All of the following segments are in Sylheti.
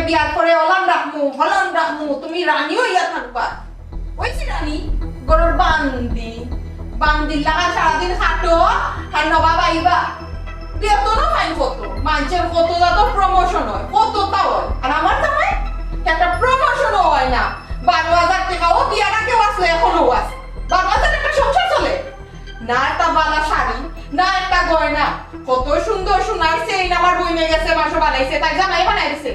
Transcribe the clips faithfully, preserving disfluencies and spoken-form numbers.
বিয়ার পরে অলান রাখমু, হলান রাখমু, তুমি রানী অইয়া থাকবা। অইছি রানী, ঘরর বান্দি। বান্দির লাখান সারাদিন খাটো, আর নবাব আইবা। বেতনও পাইন কত, মানষর কত জাতর promotion অয়, কততা অয়। আর আমার জামাই একটা promotion-ও অয় না। বারো হাজার টেকাও দিয়া না কেউ আছে, এখনো আছে। বারো হাজার টেকায় সংসার চলে? না একটা বালা শাড়ি, না একটা গয়না। কত সুন্দর সোনার চেইন আমার বইনে গেছে, মাসো বানাইছে, তাই জামাই বানাই দিছে।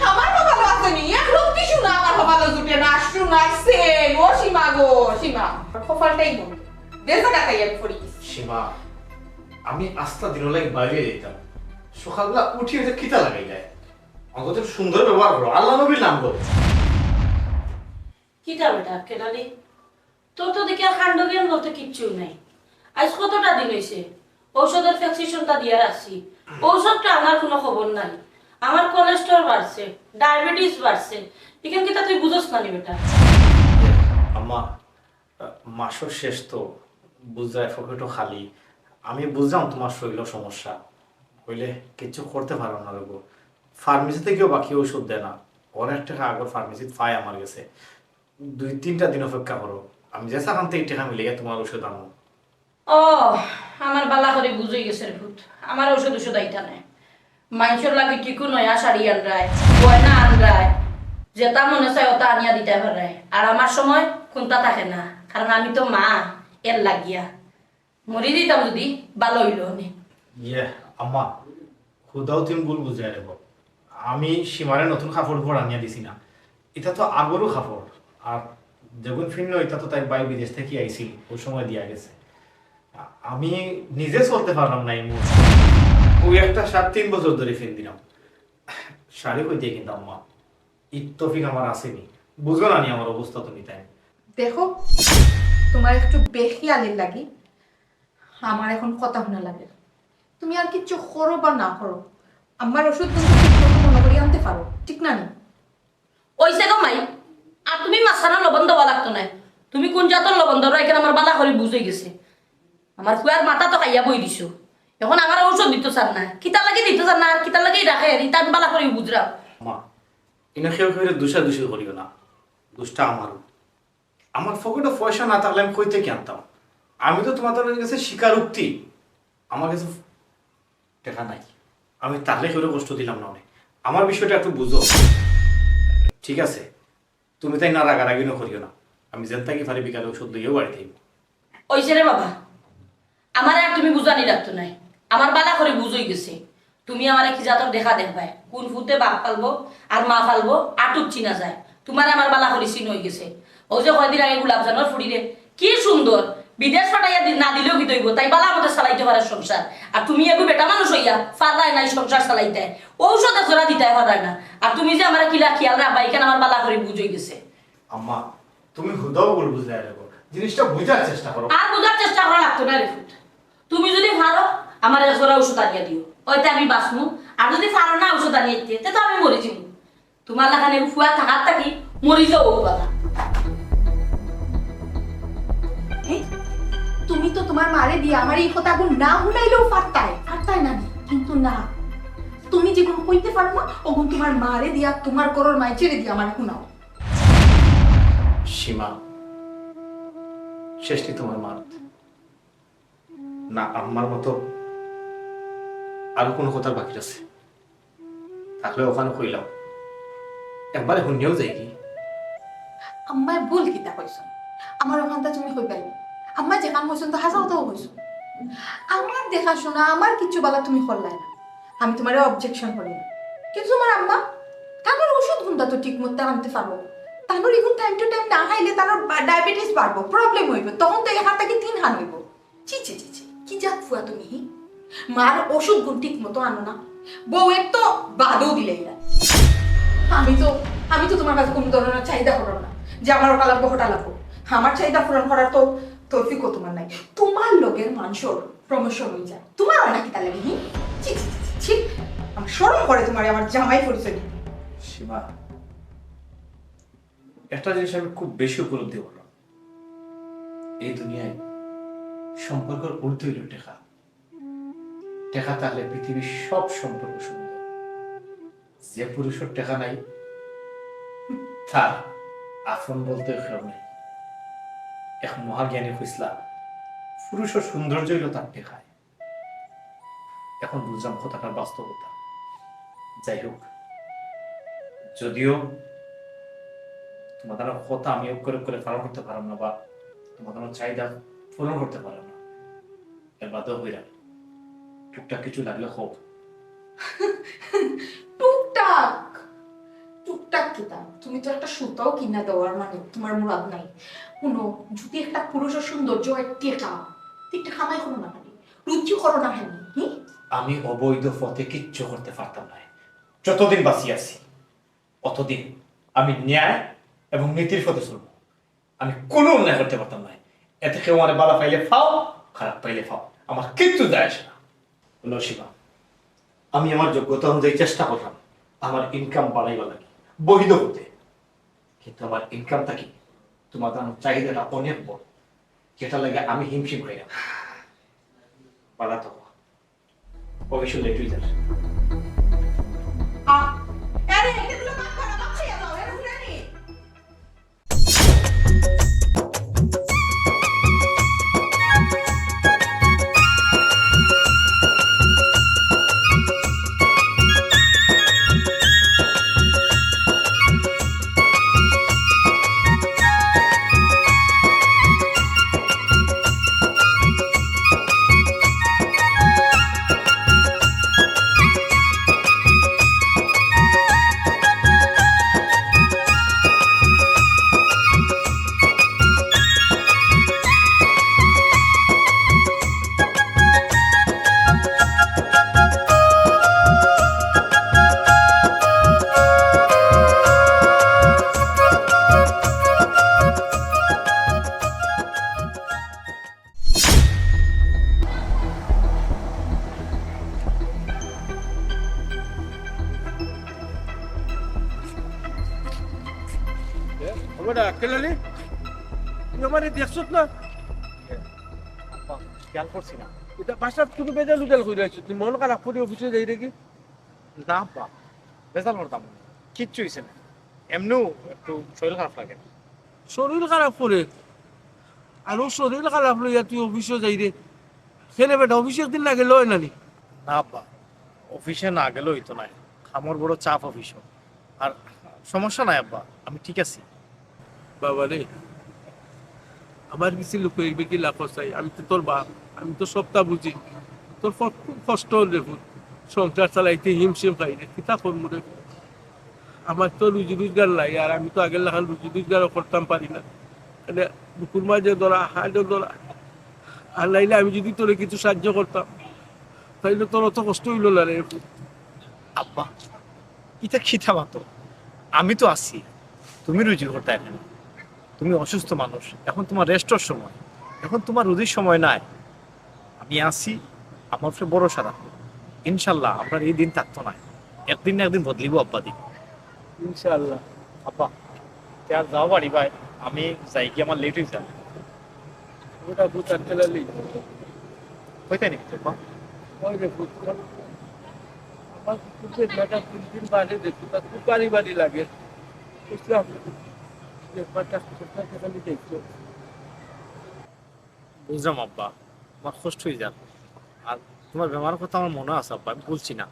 আমার কপালো আছে নি, এক রত্তি সোনা আমার কপালো জুটে না, সোনার চেইন, ও সীমা গো, সীমা। আমার কপালটাই বন্ধ, বেজা টাকাই আমি পড়ি গেছি। সীমা, আমি আস্তা দিন লাগি বাইরে যাইতাম, সকালবেলা উঠি ওই যে কিতা লাগাই যায়, অন্তত সুন্দর ব্যবহার করো, আল্লাহ নবীর নাম করো। কিতা বেটা, কেনালি? তোর তো দেখি আর কাণ্ডজ্ঞান বলতে কিচ্ছু নাই। আজ কতটা দিন হইছে, ঔষধের প্রেসক্রিপশনটা দিয়া রাখছি, ঔষধটা আনার কোনো খবর নাই। আমার কোলেস্টেরল বাড়ছে, ডায়াবেটিস বাড়ছে, ইখান কিতা তুই বুঝস না নি বেটা? আম্মা, মাসর শেষ তো, বুঝরায় পকেটও খালি। আমি বুঝলাম তোমার শরীরও সমস্যা, হইলে কিচ্ছু করতে পারো না রে গো। ফার্মেসি থাকিও বাকি ঔষধ দেয় না, অনেক টেকা আগর ফার্মেসিত পায় আমার গেছে। দুই তিনটা দিন অপেক্ষা করো, আমি যে সেখান থেকে টেকা মিলে গিয়ে তোমার ঔষধ আনবো। ও, আমার বালা করি বুঝ অই গেছে রে পুত, আমার ঔষধ ঔষধ আইতা নাই। মানষর লাগি কিকু নয়া শাড়ি আনরায়, গয়না আনরায়, যেটা মনে চায় ওটা আনিয়া দিতে পাররায়। আর আমার সময় কোনটা থাকে না, কারণ আমি তো মা, এর লাগিয়া। মরি দিতাম যদি, বালা অইলো নে। ইয়ে, আম্মা, হুদাও তুমি ভুল বুঝায় রে গো। আমি সীমারে নতুন কাপড় উপর আনিয়া দিছি না, এটা তো আগরও কাপড়। আর যেগুন ফিরনো, এটা তো তাই ভাই বিদেশ থেকে আইছিল, ওই সময় দিয়া গেছে। আ-, আমি নিজে চলতে পারলাম না এই মুহূর্তে। ওই একটা শার্ট তিন বছর ধরে ফিন দিলাম। শাড়ি কই দিয়ে কিনতাম মা? ইত্তফিক আমার আসেনি। বুঝো না নি আমার অবস্থা তুমি তাই? দেখো, তোমার একটু বেখেয়ালির লাগি আমার এখন কথা শোনা লাগে। তুমি আর কিচ্ছু করো বা না করো, আমার ওষুধ কিন্তু ঠিক মতো মনে করি আনতে পারো, ঠিক না নি? ওইছে গো মাই, আর তুমি মাঝখানো লবণ দেওয়া লাগতো না। তুমি কোন জাতর লবণ ধরো, এখানে আমার বালা করি বুঝ অই গেছে। আমার ফুয়ার মাথা তো খাইয়া বই দিছো, এখন আমার ঔষধ দিত চার না, কিতা লাগি দিত চার না, আর কিতা লাগি রাখে, আর ইতা আমি বালা করি বুঝরাম। মা, ইনো কেউ কেউ দুষাদুষি করিও না, দুষটা আমারও। আমার পকেটে পয়সা না থাকলে আমি কই থেকে আনতাম? আমি তো তোমাদের গেছে স্বীকারোক্তি, আমার গেছে টেকা নাই, আমি তাহলে কেউ কষ্ট দিলাম না অনেক। আমার বিষয়টা একটু বুঝো, ঠিক আছে? তুমি তাই না রাগারাগি না করিও না, আমি যেন তাকে পারি বিকালে ঔষধ লইয়াও বাড়িতে আইব। ওই যে রে বাবা, আমার আর তুমি বুঝানি লাগতো নাই, আমার বালা করি বুঝ অই গেছে। তুমি আমারে কি জাতর দেখা দেখবায়, কোন ফুতে বাপ পালবো আর মা পালবো, আটুক চিনা যায়। তোমার আমার বালা করি চিন অই গেছে। ও যে কয়দিন আগে গোলাপ জানোর ফুড়িরে, কি সুন্দর, বিদেশ পাঠাইয়া দি-, না দিলেও কি দইব, তাই বালা মতো চালাইতে পারে সংসার। আর তুমি এগু বেটা মানুষ হইয়া পাররায় নাই সংসার চালাইতে, ঔষধে জোড়া দিতে পাররায় না। আর তুমি যে আমার কিলা খেয়াল রাখবা, এখানে আমার বালা করি বুঝ অই গেছে। আম্মা, তুমি হুদাও ভুল বুঝায় রে গো, জিনিসটা বুঝার চেষ্টা করো। আর বুঝার চেষ্টা করা লাগতো না রে পুত। তুমি যদি পারো, আমার এক জোড়া ঔষধ আনিয়া দিও, হয়তো আমি বাঁচমু। আর যদি পারো না ঔষধ আনিয়া দিতে, তে তো আমি মরি যাবো। তোমার লাখান এগু ফুয়া থাকার থাকি মরি যাও বাবা। এই, তুমি তো তোমার মারে দিয়া আমার এই কথাগুলো না হুনাইলেও পারতায়, পারতায় না নি? কিন্তু না, তুমি যেগুলো কইতে পারো না, ওগুলো তোমার মারে দিয়া, তোমার করর মাইচেরে দিয়া আমার হুনাও। সীমা, শেষটি তোমার মাত। না, আম্মার মতো আরো কোনো কথার বাকি আছে? থাকলে ওখানে কইলাম, একবারে হুনিয়াও যাই কি? আম্মায় ভুল কিতা কইছন? আমার ওখানটা তুমি কইবাই না। আম্মায় যেখান কইছন তো হাছা কথাও কইছন। আমার দেখাশোনা, আমার কিচ্ছু বালা তুমি করলাই না। আমি তোমারে অবজেকশন করি না। কিন্তু তোমার আম্মা, তানোর ওষুধ গুনটা তো ঠিক মতো আনতে পারবো। তানোর এখন টাইম টু টাইম না খাইলে তানোর বা-, ডায়াবেটিস বাড়বো, প্রবলেম হইব। তখন তো এখান থেকে তিন খান হইব। ছি, ছি, ছি, ছি, কি জাত ফুয়া তুমি, হি? মার ওষুধ গুণ ঠিক মতো আনো না। বউয়ের তো বাদও দিলে এরা। আমি তো, আমি তো তোমার কাছে কোনো ধরনের চাহিদা করলাম না যে আমার ওটা লাগবো, ওটা লাগবো। আমার চাহিদা পূরণ করার তো তৌফিকও তোমার নাই। তোমার লগের মানুষের প্রমোশন হয়ে যায়, তোমার হয় না কিতা লাগি, হি? ছি, ছি, ছি, ছি, ছি। আমার শরম করে তোমার আমার জামাই পরিচয় দিতে। সীমা, একটা জিনিস আমি খুব বেশি উপলব্ধি করলাম, এই দুনিয়ায় সম্পর্কর ঊর্ধ্বে হইল টেকা। টেকা থাকলে পৃথিবীর সব সম্পর্ক সুন্দর। যে পুরুষর টেকা নাই, তার আপন বলতে কেউ নাই। এক মহাজ্ঞানী কইছলা, পুরুষর সৌন্দর্য অইলো তার টেকায়। এখন বুঝলাম কথাটার বাস্তবতা। যাই হোক, যদিও তোমাদের কথা আমি অক্ষরে অক্ষরে পালন করতে পারলাম না বা তোমাদের চাহিদা পূরণ করতে পারলাম না, এর বাদেও হইরা টুকটাক কিছু লাগলে হোক। টুকটাক? টুকটাক কিতা? তুমি তো একটা সুতাও কিনা দেওয়ার মানে তোমার মুরাদ নাই। হুনো, যদি একটা পুরুষর সৌন্দর্য অয় টেকা, তে একটা কামাই করো না কেনে, রুজি করো না কেনে, হুম? আমি অবৈধ পথে কিচ্ছু করতে পারতাম না। যতদিন বাঁচি আছি, অতদিন আমি ন্যায় এবং নীতির পথে চলবো। আমি কোনো অন্যায় করতে পারতাম না। এতে কেউ আমার বালা পাইলে পাও, খারাপ পাইলে পাও, আমার কিচ্ছু যায় আসে না। নসিবা, আমি আমার যোগ্যতা অনুযায়ী চেষ্টা করলাম আমার ইনকাম বাড়াইবার লাগি বৈধ পথে, কিন্তু আমার ইনকাম থাকি তোমাদের চাহিদাটা অনেক বড়, যেটা লাগে আমি হিমশিম খাইলাম। বাড়া তো অফিসে লেট হয়ে যার। আ, আরে, এগুলো বাদ করো, বাদ খাইয়া দাও, এর উপরে নি। এ, ও বেটা, কেলালি? তুই আমারে দেখছত না? খেয়াল করছি না। এটা বাসাত কোনো বেজাল উজাল করি আছিস? তুই মন খারাপ করি অফিসে যাই রে কি? না আব্বা, বেজাল করতাম না। কিচ্ছু হইছে না। এমনিও একটু শরীর খারাপ লাগে। শরীর খারাপ করে? আর ও শরীর খারাপ লইয়া তুই অফিসে যাই রে? কেনে বেটা, অফিসে একদিন না গেলে হয় না নি? না আব্বা, অফিসে না গেলে হইতো না। কামর বড় চাপ অফিসে। আর সমস্যা নাই আব্বা, আমি ঠিক আছি। বাবা রে, আমার কিছু লোক হইবে কি লাভ চাই? আমি তো তোর বাপ, আমি তো সবটা বুঝি। তোর ফ-, খুব কষ্ট হল রে পুত, সংসার চালাইতে হিমশিম খাই রে, কিতা করবো রে? আমার তো রুজি রোজগার নাই, আর আমি তো আগের লাখান রুজি রোজগারও করতাম পারি না। মানে বুকুর মাঝে ধরা, হাড়ও ধরা, আর নাইলে আমি যদি তোরে কিছু সাহায্য করতাম, তাইলে তোর অত কষ্ট হইল না রে। আব্বা, ইটা কিতা মাতো? আমি তো আছি, তুমি রুজি করতায় কেনে? তুমি অসুস্থ মানুষ, এখন তোমার রেস্টর সময়, এখন তোমার রুজির সময় নাই। আমি আছি, আমার উপরে ভরসা রাখো। ইনশাল্লাহ, আপনার এই দিন থাকতো না, একদিন না একদিন বদলিব আব্বা দিন। ইনশাআল্লাহ। আব্বা, তে আর যাও বাড়ি ভাই, আমি যাই কি, আমার লেট হয়ে যাবে। ওটা বুঝার খেলা নেই। হইতে নাকি আব্বা? ওই রে পুত, আমার খুব পেট ব্যথা, তিন দিন বাদে দেখি, তা খুব বাড়ি বাড়ি লাগে। বুঝলাম, যে কয়টা কোথায় সেখানে দেখছো। বুঝলাম আব্বা, আমার কষ্ট হয়ে যাবে। আর তোমার বেমারের কথা আমার মনে আছে আব্বা, আমি বলছি না।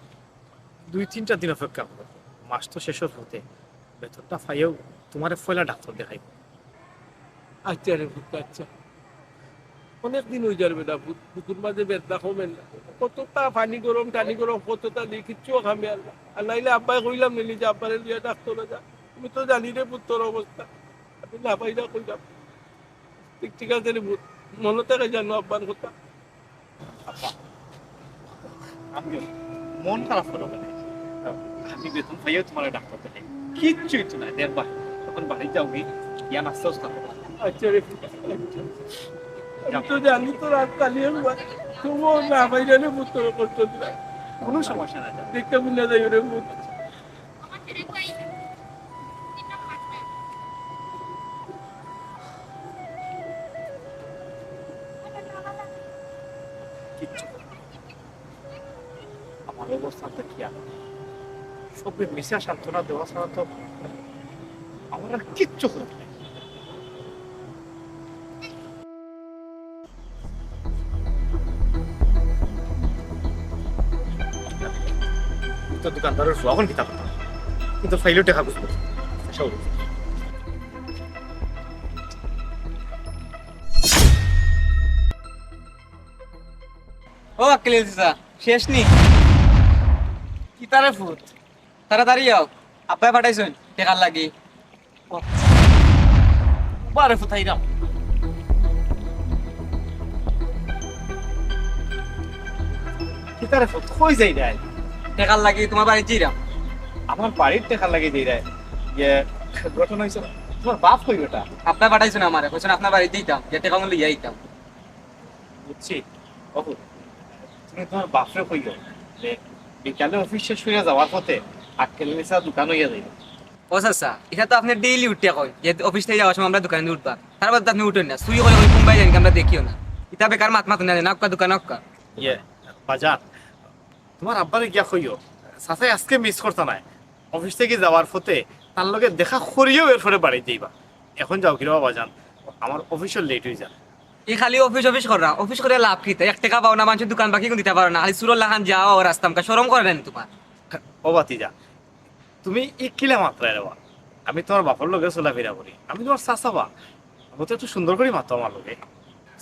দুই তিনটা দিন অপেক্ষা করো, মাস তো শেষর পথে, বেতনটা পাইয়াও তোমারে পয়লা ডাক্তার দেখাইব। আচ্ছা রে পুত, আচ্ছা। অনেক দিন হয়ে যাবে না পুত, বুকুর মাঝে বেদনা কমে না। কতটা পানি গরম, টানি গরম, কতটা দিয়ে কিচ্ছু খামে আল্লাহ। আর নাইলে আব্বাই কইলাম নি যে আব্বারে লইয়া ডাক্তারে যা। আমি তো জানি রে পুত তোর অবস্থা। আমি না পাইরা কইলাম। ঠিক, ঠিক আছে রে পুত, মনে থাকে জানো আব্বার কথা। আব্বা, আমি মন খারাপ করো কেনে? আমি বেতন পাইয়াও তোমার ডাক্তার দেখাই, কিচ্ছুই তো নাই। দেখবা, তখন বাড়ি যাও গি, গিয়া নাস্তা উস্তা করো। আচ্ছা রে পুত, আচ্ছা। আমি তো জানি তো রাত কালি আমি বা-, তবুও না পাইরা রে পুত তোর কষ্ট দিলাম। কোনো সমস্যা নাই। দেখতে বুঝলে যাই রে পুত। কিচ্ছু করো না। আমার অবস্থাটা কি আর? সবরে মিছা সান্ত্বনা দেওয়া ছাড়া তো আমার আর কিচ্ছু করার নাই। তো দোকানদারের ফুয়া অখন কিতা করতাম, কিন্তু ফাইলেও টেকা খুঁজবো। ও আক্কেল চাচা, শেষ নি? কিতারে ফুত? তাড়াতাড়ি আও, আব্বায় পাঠাইছইন টেকার লাগি। বারে ফুতাইরাম। কিতারে ফুত, কই যাইরায়? টেকার লাগি তুমার বাড়িত যাইরাম। আমার বাড়ির টেকার লাগি যাইরায়? ইয়ে, ঘটনা অইছে, তুমার বাপ কই বেটা? আব্বায় পাঠাইছইন আমারে, কইছইন আপনার বাড়িত যাইতাম, গিয়া টেকাগুন লইয়া আইতাম। বুঝছি। ওহো, তুমি তুমার বাপরে কইও যে বিকালে অফিস শেষ করিয়া যাওয়ার পথে আক্কেল চাচার দোকান অইয়া যাইবা। ও চাচা, ইটা তো আপনে ডেইলি উঠিয়া কইন যে অফিস থাকি যাওয়ার সময় আমরার দোকানো উঠবা, তার বাদে তো আপনে উঠইন না, চুরি করি করি কুনবায় যাইন, আমরা দেখিও না। ইতা বেকার মাত মাতইন না, আউক্কা দোকানো আউক্কা। ইয়ে, বাজান, তুমার আব্বারে গিয়া কইও, চাচায় আজকে মিস করতা নায়। অফিস থাকি যাওয়ার পথে তার লগে দেখা করিয়াউ এরপরে বাড়িত যাইবা। অখন যাও কিরে বাজান, আমার অফিসর লেট অই যার। ই খালি অফিস অফিস কররা, অফিস করিয়া লাভ কিতা? এক টেকা পাও না, মানষর দোকান বাকিগুন দিতা পারো না, খালি চুরর লাখান যাও আর রাস্তা মুখা, শরম করে না নি তুমার? ও ভাতিজা, তুমি ই কিলা মাতরায় রে বা? আমি তুমার বাপর লগে চলাফিরা করি, আমি তুমার চাচা বা, আমি তো একটু সুন্দর করি মাতো আমার লগে।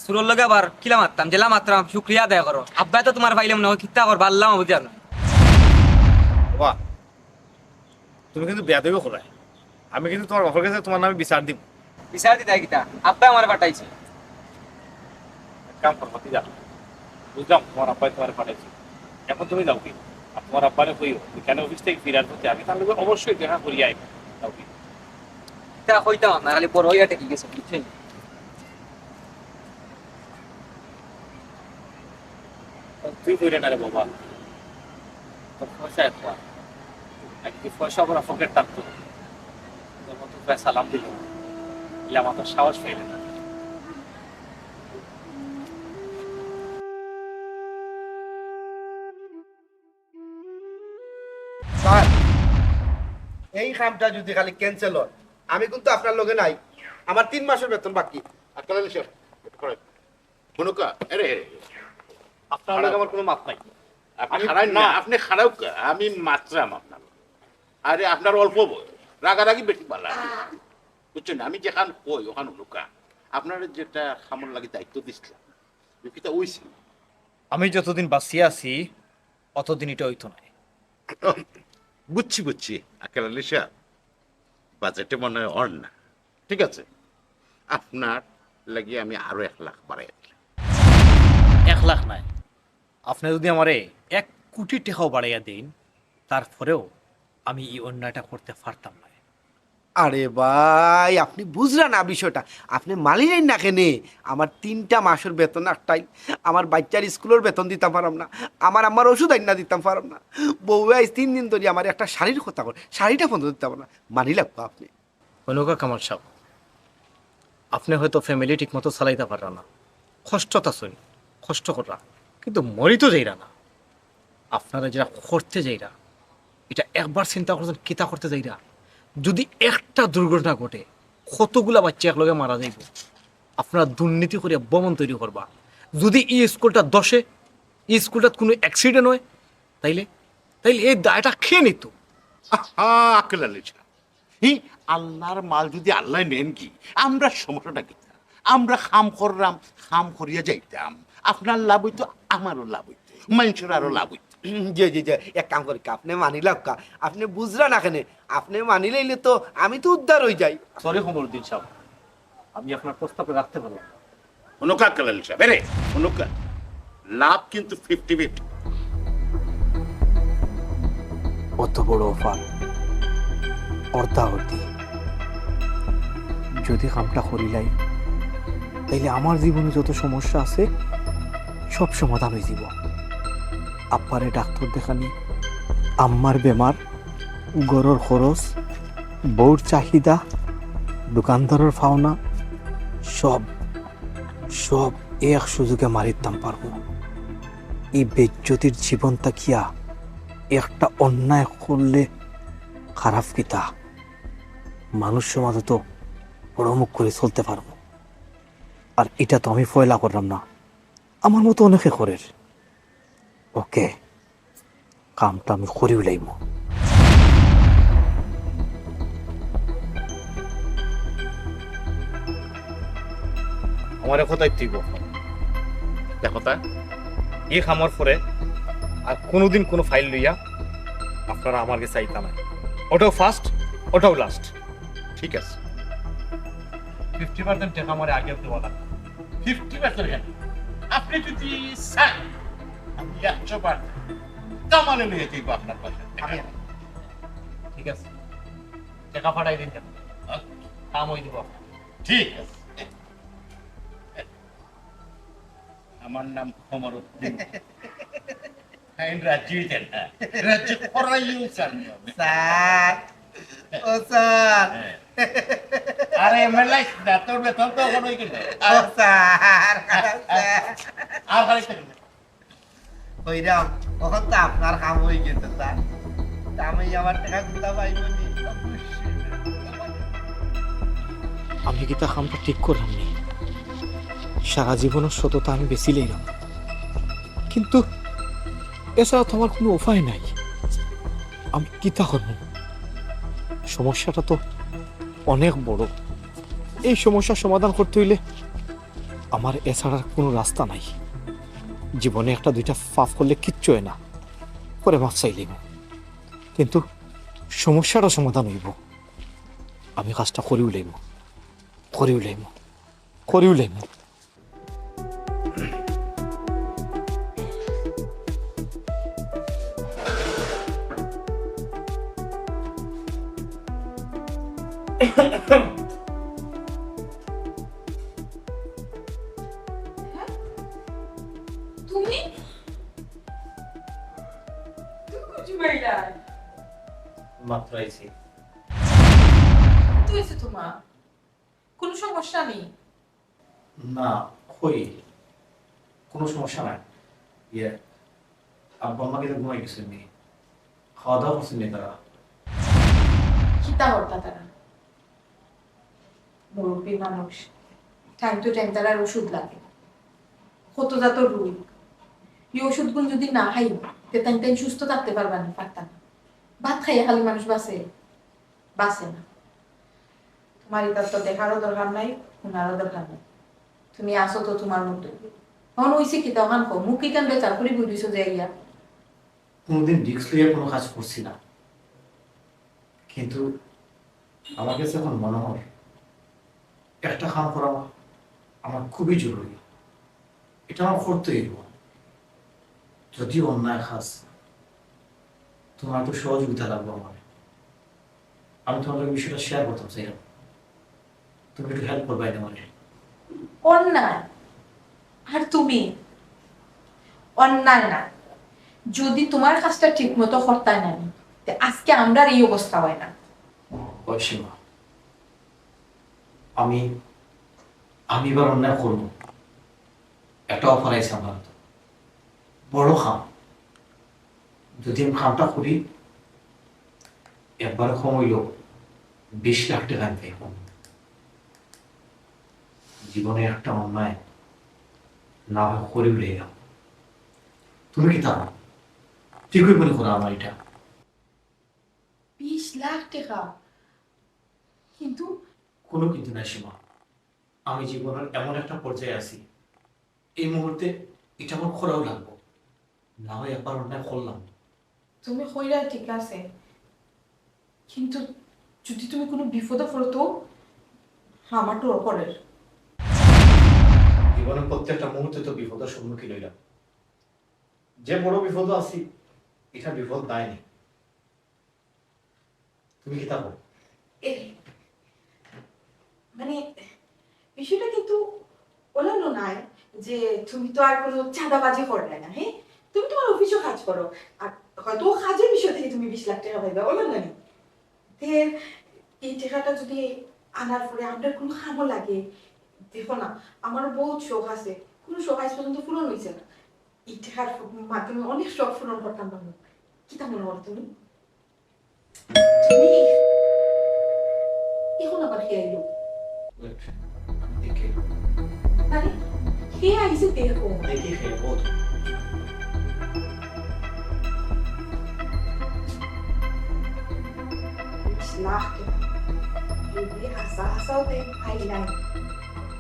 চুরর লগে আবার কিলা মাততাম, যেলা মাতরাম, শুকরিয়া আদায় করো। আব্বায় তো তুমার পাইলে মনো অয় কিতা করবা, আল্লায় মাবুদ জানইন। বাবা, তুমি কিন্তু বেয়াদবি কররায়। আমি কিন্তু তুমার বাপর গেছে তুমার নামে বিচার দিমু। বিচার দিতায় কিতা? আব্বায় আমারে পাঠাইছে। এক কাম করো, ভাতিজা। বুঝলাম তুমার আব্বায় তুমারে পাঠাইছে। অখন তুমি যাওগি। আর তুমার আব্বারে কইও, বিকালে অফিস থাকি ফিরার পথে আমি তার লগে অবশ্যই দেখা করিয়া আইমু। যাওগি। ইতা কইতাম না, খালি বড় অইয়া ঠেকি গেছে, বুঝছইন? তুই কইরে না রে বাবা, তোর পয়সা এক পা। আর যদি পয়সা ভরা পকেট থাকতো, তোর মতো প্রায় সালাম দিল, ইলা আমার তো সাহস পাইলে না। স্যার, এই কামটা যদি খালি ক্যান্সেল অয়, আমি কিন্তু আপনার লগে নাই। আমার তিন মাসর বেতন বাকি। আক্কেল আলী সাব, একটু খাড়াউক্কা। হুনুক্কা, এরে, এরে। আপনার লগে আমার কুনু মাত নাই। আপনে আমি খাড়াইন না, না। আপনে খাড়াউক্কা, আমি মাতরাম আপনার লগে। আরে, আপনার অল্প বয়স, রাগারাগি বেশি ভালা না। বুঝছইন? আমি যেখান কই, অখান হুনুক্কা। আপনারে যেটা কামর লাগি দায়িত্ব দিছলাম, ইটা কিতা অইছে? আমি যতদিন বাঁচিয়া আছি, অতদিন ইটা অইতো নায়। ও, বুঝছি, বুঝছি। আক্কেল আলী সাব, বাজেটে মনে অয় অর না। ঠিক আছে, আপনার লাগি আমি আরো এক লাখ বাড়াইয়া দিলাম। এক লাখ নায়, আপনে যদি আমারে এক কোটি টেকাও বাড়াইয়া দেইন, তারপরেও আমি ই অন্যায়টা করতে পারতাম নায়। আরে ভাই, আপনে বুঝরা না বিষয়টা, আপনে মানিলাইন না কেনে? আমার তিনটা মাসর বেতন আটকাইল, আমার বাইচ্চার স্কুলর বেতন দিতাম পাররাম না, আমার আম্মার ওষুধ আইনা দিতাম পাররাম না। বউয়ে আইজ তিন দিন ধরি আমারে একটা শাড়ির কথা কর, শাড়িটা পর্যন্ত দিতাম পাররাম না। মানিলাউক্কা আপনে। হুনুক্কা কামাল সাব, আপনে হয়তো ফ্যামিলি ঠিকমতো চালাইতা পাররা না, কষ্টত আছইন, কষ্ট কররা, কিন্তু মরি তো যাইরা না। আপনারা যেটা করতে যাইরা, ইটা একবার চিন্তা করছইন কিতা করতে যাইরা? যদি একটা দুর্ঘটনা ঘটে, কতগুলা বাইচ্চা একলগে মারা যাইবো। আপনারা দুর্নীতি করিয়া ভবন তৈরি করবা। যদি ই স্কুলটা ধসে, ই স্কুলটাত কুনু অ্যাক্সিডেন্ট অয়, তাইলে, তাইলে এই দায়টা কে নিতো? আহা, আক্কেল আলী সাব, হি, আল্লার মাল যদি আল্লায় নেইন গি, আমরার সমস্যাটা কিতা? আমরা কাম কররাম, কাম করিয়া যাইতাম। আপনার লাভ অইতো, আমারও লাভ অইতো, মানষর আরো লাভ অইতো। জি, জি, জি, এক কাম করি, আপনে মানিলাউক্কা, আপনে বুঝরা না কেনে? আপনে মানিলাইলে তো আমি তো উদ্ধার অই যাই। সরি কমরুদ্দিন সাব, আমি আপনার প্রস্তাবটা রাখতে পারলাম না। হুনুক্কা আক্কেল আলী সাব, এরে, হুনুক্কা। লাভ কিন্তু ফিফটি ফিফটি। অত বড় অফার, অর্ধাঅর্ধি। যদি কামটা করিলাই, তাইলে আমার জীবনে যত সমস্যা আছে, সব সমাধান অইযিবো। আব্বারে ডাক্তর দেখানি, আম্মার বেমার, ঘরর খরচ, বউর চাহিদা, দোকানদারর পাওনা, সব, সব এক সুযোগে মারিতাম পারমু। ই বেইজ্জতির জীবন থাকিয়া একটা অন্যায় করলে খারাপ কিতা? মানুষ সমাজে তো বড় মুখ করি চলতে পারমু। আর ইটা তো আমি পয়লা করলাম না, আমার মতো অনেকে করের। ওকে, কামটা আমি করি উলাইমু। আমারে কথাই তুই বল। দেখো তা, ই কামর পরে আর কোনোদিন কোনো ফাইল লইয়া আপনারা আমার গেছে আইতা না। ওটাও ফার্স্ট, ওটাও লাস্ট। ঠিক আছে। ফিফটি পার্সেন্ট টেকা আমারে আগে দেওয়া লাগবে। ফিফটি পার্সেন্ট কেন? আপনি যদি চান, আমি একশো পার্সেন্ট কামালে লইয়া যাইব আপনার পাশে। আমি, ঠিক আছে, টেকা পাঠাই দিন কেন? হ্যাঁ? কাম হয়ে দিব। ঠিক আছে। আমার নাম কমরুদ্দিন। আমি রাজি হইতেন না। রাজি করাইও স্যার। স্যার, ও স্যার। হ্যাঁ। আরে, এমএলএ না, তোর বেতন তো এখন হয়ে গেল। ও স্যার, স্যার। আর খালি কইরাম, অখন তো আপনার কাম হয়ে গেছে, স্যার। তা আমি আমার টেকা কুনতা পাইব নি? আমি কিতা কামটা ঠিক করলাম নি? সারা জীবনের সততা আমি বেশি লইলাম, কিন্তু এছাড়া তো আমার কোনো উপায় নাই। আমি কিতা করব? সমস্যাটা তো অনেক বড়। এই সমস্যার সমাধান করতে হইলে আমার এছাড়া আর কোনো রাস্তা নাই। জীবনে একটা দুইটা পাপ করলে কিচ্ছু হয় না, পরে মাফ চাইলিমু, কিন্তু সমস্যাটা সমাধান হইব। আমি কাজটা করি উলাইমু, করি উলাইমু, করি উলাইমু। তুমি? তুমি কোন সময় এলা? মাত্র আইছি। কি হয়েছে তোমার? কোনো সমস্যা নেই? না, কই, কোনো সমস্যা নাই। ইয়ে, আব্বা আম্মা কিতা ঘুমাই গেছেন নি? খাওয়া দাওয়া করছেন নি তারা? কিতা করতা তারা? মুরব্বী মানুষ, টাইম টু টাইম তারার ওষুধ লাগে। কত জাত রোগ, এই ওষুধগুন যদি না খাই, তে তাইন তাইন সুস্থ থাকতে পারবা না, পারতা না। ভাত খাইয়া খালি মানুষ বাঁচে? বাঁচে না। তোমার ইতার তো দেখারও দরকার নাই, শোনারও দরকার নাই। তুমি আছো তো তোমার মতো। এখন হইছে কিতা, অখান কও, মুখ ইখান বেচার করি বই দিছো যে আইয়া। কোনোদিন রিস্ক লইয়া কোনো কাজ করছি না, কিন্তু আমার কাছে এখন মনে হয় একটা কাম করা আমার খুবই জরুরি। এটা আমার করতে হইব। যদি অন্যায় কাজ, তোমার একটু সহযোগিতা লাগবে আমার। আমি তোমার লগে বিষয়টা শেয়ার করতাম চাইলাম, তুমি একটু হেল্প করবায় না আমারে? অন্যায়? আর তুমি? অন্যায় না, যদি তোমার কাজটা ঠিক মতো করতায় না নি, তে আজকে আমরার এই অবস্থা হয় না। ও সীমা, আমি, আমি এবার অন্যায় করবো। একটা অফার আইছে আমার হাতে, বড় কাম। যদি আমি কামটা করি, একবারে কম হইলেও বিশ লাখ টেকা আমি পাইব। জীবনে একটা অন্যায় না হয় করি উলাইলাম। তুমি কিতা কও? ঠিক হইব নি করা আমার এটা? বিশ লাখ টেকা? কিন্তু কোনো কিন্তু নাই সীমা, আমি জীবনের এমন একটা পর্যায়ে আছি, এই মুহূর্তে এটা আমার করাও লাগবো, না হয় একবার অন্যায় করলাম। তুমি কইরায় ঠিক আছে, কিন্তু যদি তুমি কোনো বিপদে পড়ো তো? আমার ডর করের। জীবনের প্রত্যেকটা মুহূর্তে তো বিপদের সম্মুখীন হইলাম, যে বড় বিপদও আছি, এটা বিপদ নায় নি। তুমি কিতা কও? এ, মানে, বিষয়টা কিন্তু অলানো নায় যে তুমি তো আর কোনো চাঁদাবাজি কররায় না, হ্যাঁ? তুমি তোমার অফিসও কাজ করো, আর হয়তো ও কাজের বিষয় থেকে তুমি বিশ লাখ টেকা পাইবা, অলানো নি? তে এই টেকাটা যদি আনার পরে আমরার কোনো কামও লাগে, দেখো না, আমারও বহুত শখ আছে, কোনো শখ আজ পর্যন্ত পূরণ হইছে না। এই টেকার মাধ্যমে অনেক শখ পূরণ করতাম পারমু। কিতা মনে করো তুমি? জিনিস, এখন আবার কে আইলো? Wait, আমি দেখি। আরে, কে আইছে দেখো। দেখি কে, ও তো। বিশ লাখ টেকা। যদি হাছা হাছাউ দেয়, পাইলাই।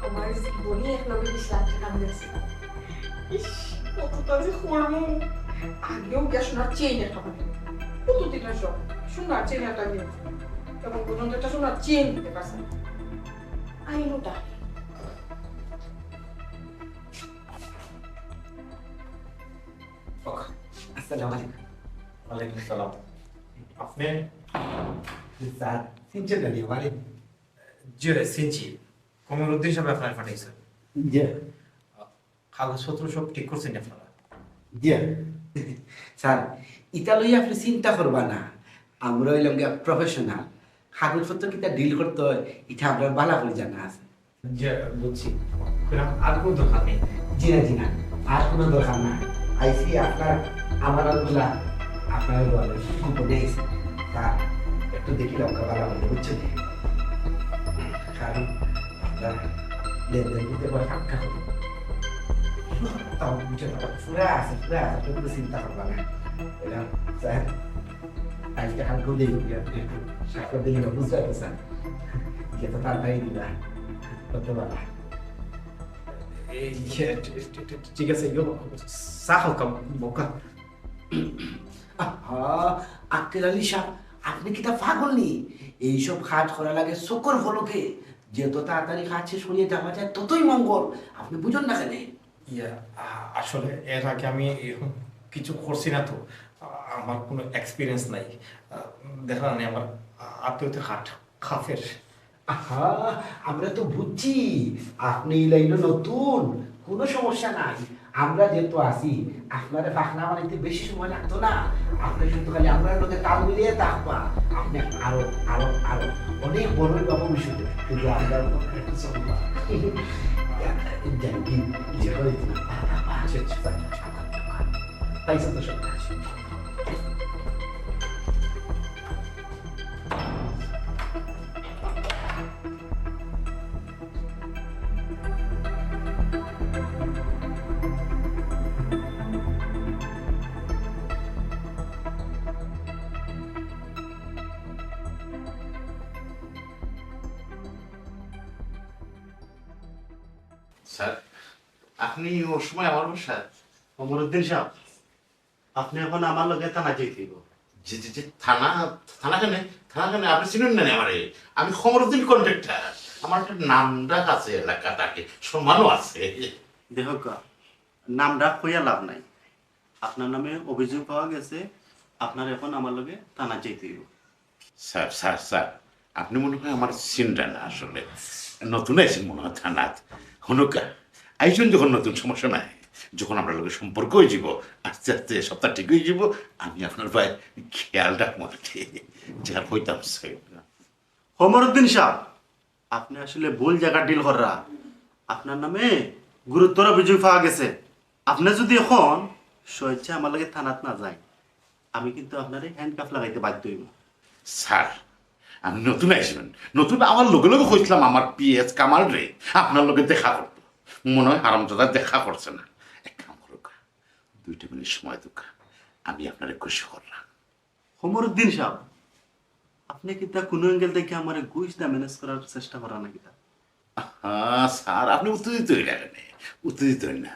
আমার জীবনে একলগে বিশ লাখ টেকা আমি দেখছি। ইস, কতটা যে করমু। আগেও গিয়া সোনার চেইন একটা বানাই। কতদিন অইছে? সোনার চেইন একটা নিয়ে। এখন পর্যন্ত একটা সোনার চেইন দিতে পারছে না। আইলো তা। আসসালামু আলাইকুম। ওয়ালাইকুম আসসালাম। আপনি? স্যার, চিনছেন না নি আমারে? জি, চিনছি। কমরুদ্দিন সাহেব আপনারে পাঠাইছে। জি। কাগজপত্র সব ঠিক করছেন আপনারা? জি। স্যার, ইটা লইয়া আপনি চিন্তা করবা না। আমরা অইলাম গিয়া professional। কাগজপত্র কিতা deal করতে হয়, ইটা আমরার ভালা করি জানা আছে। জি, বুঝছি। সুতরাং আর কোনো দরকার নেই। জি না, জি না, আর কোনো দরকার না। আইছি আপনার আমানতগুলা আপনার বলে গোপনে আইছি। স্যার, একটু দেখি লক্ষ্য করা হলে, বুঝছেন? কারণ আমরা লেনদেন করতে পারি ফাঁকা করি। তাও বুঝে না, পুরা আছে, পুরা আছে, আপনি কোনো চিন্তা করবেন না। এটা, স্যার, আজকে হালকা দিয়ে দিবি, আপনি একটু সাক্ষর দিয়ে দিবেন, বুঝতে পারছেন? এটা তো তাড়াতাড়ি দিবা, করতে পারবা। এই, ইয়ে, ঠি-, ঠি-, ঠি-, ঠিক আছে, ইয়ে, চা খাও, কাম, মক্কা। আহা, আক্কেল আলী সাহেব, আপনি কিতা পাগল নি? এইসব কাজ করা লাগে চোখর পলকে। যত তাড়াতাড়ি কাজ শেষ করিয়া যাওয়া যায়, ততই মঙ্গল। আপনি বুঝেন না কেনে? ইয়া, আ-, আসলে এর আগে আমি এরকম কিছু করছি না তো। আ-, আমার কোনো experience নাই। আ, দেখরা নি আমার আ-, আতে আতে হাত কাঁপের। আহা, আমরা তো বুঝছি, আপনি এই লাইনে নতুন, কোনো সমস্যা নাই। আমরা যেহেতু আছি, আপনারে পাখনা বানাইতে বেশি সময় লাগতো না। আপনি শুধু খালি আমরার লগে তাল মিলিয়ে থাকবা। আপনি আরো, আরো, আরো অনেক বড় হইবা ভবিষ্যতে। কিন্তু আমরা একটু চলবা। জানি কি, যে করে দিন। আচ্ছা, আচ্ছা, আচ্ছা। তাই তো সব। স্যার, আপনি ওর সময় আমার বাসা? কমরুদ্দিন সাহেব, আপনি এখন আমার লগে থানা যাইতে হইব। জি, জি, জি, থানা, থানা কেনে? থানা কেনে? আপনি চিনেন না নি আমারে? আমি কমরুদ্দিন কন্ট্রাক্টর। আমার একটা নাম ডাক আছে এলাকাত, আর কি, সম্মানও আছে। দেখো কা, নাম ডাক কইয়া লাভ নাই। আপনার নামে অভিযোগ পাওয়া গেছে, আপনার এখন আমার লগে থানা যাইতে হইব। স্যার, স্যার, স্যার, আপনি মনে হয় আমার চিনরা না আসলে। নতুন আইছেন মনে হয় থানাত। হুনুক্কা, আইছেন যখন নতুন সমস্যা নাই। যখন আমরার লগে সম্পর্ক হয়ে যাব, আস্তে আস্তে সবটা ঠিক হয়ে যাব, আমি আপনার ভাই খেয়াল রাখবো আর কি। যা কইতাম স্যার। কমরুদ্দিন সাহেব, আপনি আসলে ভুল জায়গা ডিল কররা। আপনার নামে গুরুতর অভিযোগ পাওয়া গেছে। আপনি যদি এখন স্বেচ্ছায় আমার লগে থানাত না যাইন, আমি কিন্তু আপনারে হ্যান্ডকাফ লাগাইতে বাধ্য হইব। স্যার, আমি নতুন আইছি, নতুন আমার লগে লগে কইছিলাম আমার পিএস কামাল রে আপনার লগে দেখা করতো। মনে হয় হারামজাদা দেখা করছে না। এক কাম করুক, দুইটা মিনিট সময় দেউক, আমি আপনারে খুশি করলাম। কমরুদ্দিন সাহেব, আপনি কিতা কোনো অ্যাঙ্গেল থেকে আমারে ঘুষ দা ম্যানেজ করার চেষ্টা করা না কিতা? হ্যাঁ স্যার, আপনি উত্তেজিত হইলেন কেনে? উত্তেজিত হইলেন না।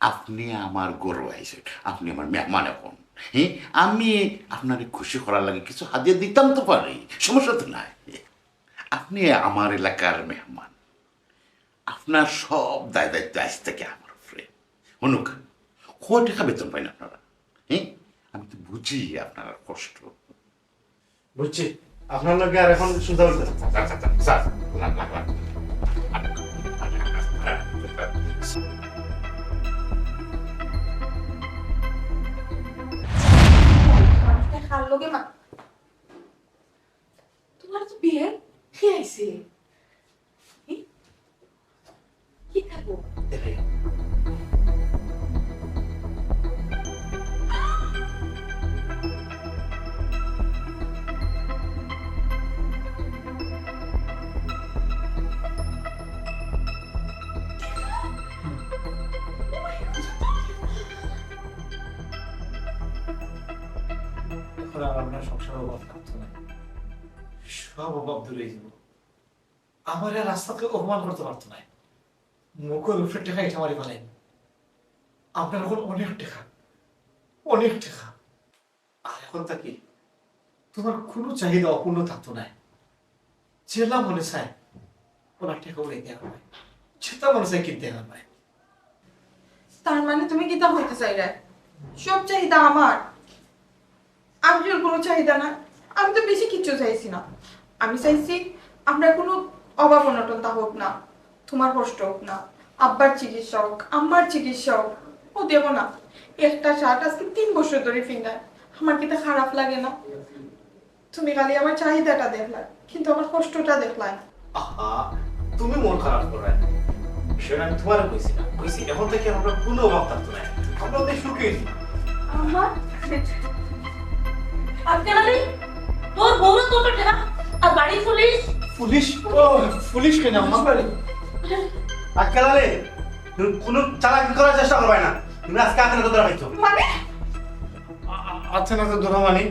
আপনি আমার ঘরো আইছেন, আপনি আমার মেহমান এখন। হ্যাঁ, আমি আপনারে খুশি করার লাগি কিছু হাদিয়া দিতাম তো পারি, সমস্যা তো নাই। আপনি আমার এলাকার মেহমান, আপনার সব দায় দায়িত্ব আইজ থেকে আমার উপরে। হুনুক, কয় টাকা বেতন পাইন আপনারা? হ্যাঁ, আমি তো বুঝি আপনার কষ্ট। বুঝছি, আপনার লগে আর এখন সুজা হইতো না। স্যার, স্যার, স্যার, স্যার, লাগ, লাগ, লাগ। মানুষটা কার লগে মা-, তোমার তো বিয়ে, কে আইছে? ই? কি খাবো? দেখে। আর আপনার সংসারে অভাব থাকতো না, সব অভাব দূর হয়ে যাবো। আমার আর রাস্তাকে অপমান করতে পারতো না। মুখের উপরে টেকা ইটা মারি ফেলেন। আপনার এখন অনেক টেকা, অনেক টেকা। আর এখন থাকি তোমার কোনো চাহিদা অপূর্ণ থাকতো না। যেটা মনে চায়, ওনার টেকা উড়াইতে হবে, যেটা মনে চায় কিনতে হবে। তার মানে তুমি কিতা কইতে চাইরায়? সব চাহিদা আমার, আপনার কোনো চাহিদা না। আমি তো বেশি কিচ্ছু চাইছি না। আমি চাইছি আপনার কোনো অভাব অনটন তা হোক না, তোমার কষ্ট হোক না, আব্বার চিকিৎসা হোক, আম্মার চিকিৎসা হোক। ও দেখো না, একটা শার্ট আজকে তিন বছর ধরে ফিন্দায়, আমার কিতা খারাপ লাগে না? তুমি খালি আমার চাহিদাটা দেখলায়, কিন্তু আমার কষ্টটা দেখলায় না। আহা, তুমি মন খারাপ করো না। বিষয়টা আমি তোমারে কইছি না, কইছি এখন থেকে আমরা কোনো অভাব থাকতো না, আমরা অনেক সুখী হইছি। আমার আজকাল আলী, তোর বউরও কত টেকা, আর বাড়ি পুলিশ। পুলিশ? ও, পুলিশ কেন আমার বাড়ি? আজকাল আলী, তুমি কোনো চালাকি করার চেষ্টা করবে না। তুমি আজকে হাতে নাতে ধরা খাইছো। মানে? আ-, আ-, হাতে নাতে ধরা মানে?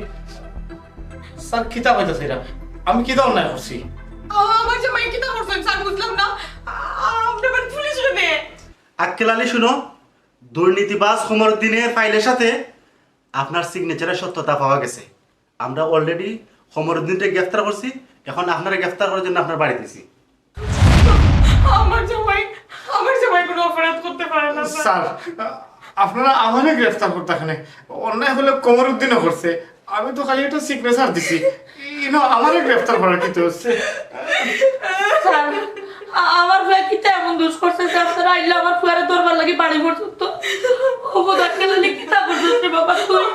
স্যার, কিতা কইতাছে এরা? আমি কিতা অন্যায় করছি? আ-, আমার জামাই কিতা করছেন স্যার, বুঝলাম না। আ-, আমরা আবার পুলিশ কেনে? আক্কেল আলী, শুনো, দুর্নীতিবাজ কমরুদ্দিনের ফাইলের সাথে আপনার সিগনেচারের সত্যতা পাওয়া গেছে। আমরা অলরেডি কমরুদ্দিনকে গ্রেফতার করছি, এখন আপনারে গ্রেফতার করার জন্য আপনার বাড়ি দিছি। আমার জামাই, আমার জামাই কোনো অপরাধ করতে পারে না, স্যার। স্যার, আপনারা আমারে গ্রেফতার করতে কেনে, অন্যায় হলে কমরুদ্দিনও করছে, আমি তো খালি একটা সিগনেচার দিছি, ইনো আমারে গ্রেফতার করার কিতা হচ্ছে? স্যার, আ-, আমার ফুয়া কিতা এমন দোষ করছে যে আপনারা আইলা আমার ফুয়ারে ধরবার লাগি বাড়ি পর্যন্ত? ও বোধ আক্কেল আলী, কিতা করছিস রে বাবা তুই?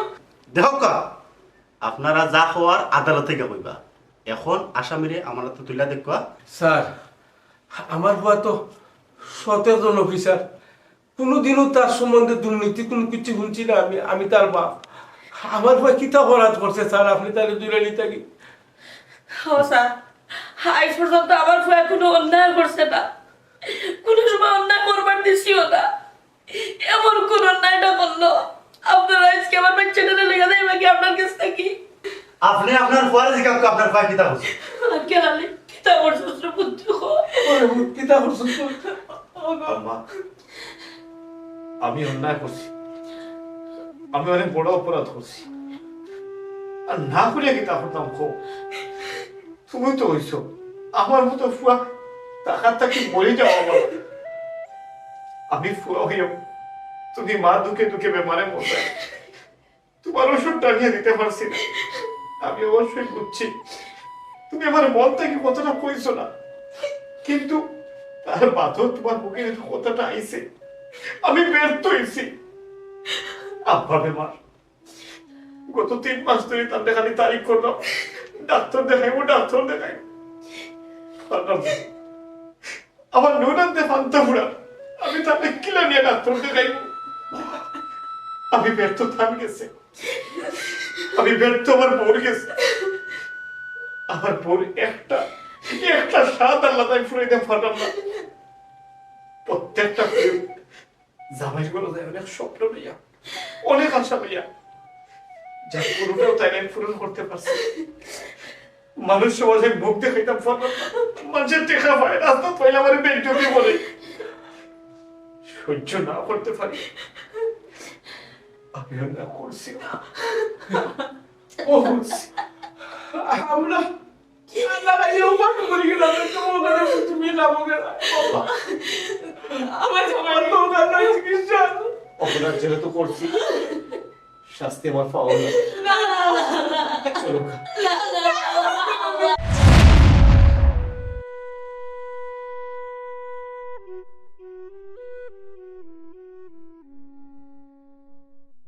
দেখো কা, আপনারা যা কওয়ার আদালতে গিয়া কইবা। এখন আসামিরে আমার হাতে তুলিয়া দেখবা। স্যার, আমার ফুয়া তো সচেতন অফিসার, কোনোদিনও তার সম্বন্ধে দুর্নীতি কোনো কিছু শুনছি না আমি। আমি তার বাপ। আমার ফুয়া কিতা অপরাধ করছে স্যার, আপনি তারে দূরে নিতে কি? ও স্যার, আজ পর্যন্ত আমার ফুয়া কোনো অন্যায় করছে না, কোনো সময় অন্যায় করবার দিছিও না। এমন কোন অন্যায়টা করলো? আপনারা আজকে আমার বাচ্চাটারে লইয়া যাইবা কি আপনার কাছ থাকি? আপনি আপনার ফুয়ারে জিজ্ঞাসা করুন, আপনার ফুয়া কিতা করছে? আক্কেল আলী, কিতা করছস রে পুত্র? ওরে পুত, কিতা করছস তুই? ওগো। আম্মা, আমি অন্যায় করছি, আমি অনেক বড় অপরাধ করছি। আর না করিয়া কিতা করতাম কও? তুমি তো কইছো, আমার মতো ফুয়া থাকার থাকি মরি যাওয়া ভালা। আমি ফুয়া হইয়াও তুমি মা দুঃখে দুঃখে বেমারে মরবে। তোমার ওষুধ টানিয়া দিতে পারছি না। আমি অবশ্যই বুঝছি, তুমি আমার মন থাকি কথাটা কইছো না, কিন্তু তার বাদেও তোমার মুখে যে কথাটা আইছে, আমি ব্যর্থ হইছি। আব্বা বেমার, গত তিন মাস ধরি তার দেখানি তারিখ করলাম, ডাক্তার দেখাইবো, ডাক্তার দেখাইবো। পারলাম না। আমার নুন আনতে ফান্তা ফুরা, আমি তারে কিলা নিয়া ডাক্তার দেখাইবো? আমি ব্যর্থ তার গেছে, আমি ব্যর্থ আমার বউর গেছে। আমার বউর একটা, একটা স্বাদ আল্লাহ তাই ফুরাইতে পারলাম না। প্রত্যেকটা প্রেম জামাইর ঘরো যায় অনেক স্বপ্ন লইয়া, অনেক আশা লইয়া, যার কোনোটাও তাই আমি পূরণ করতে পারছি না। মানুষ সমাজে মুখ দেখাইতাম পারলাম না। মানুষের টেকা পায়, রাস্তা পাইলে আমার বেইজ্জতি বলে। সহ্য না করতে পারি। আমি অন্যায় করছি না। ও করছি। আমরা আল্লাহ, এই উপায় করে গেলাম, তুমি ওখানে, তুমি না বলে না। বাবা, আমার জামাই তো ওখানে চিকিৎসা। অপরাধ যেহেতু করছি, শাস্তি আমার পাওয়া না। না, না, না, না। চলো।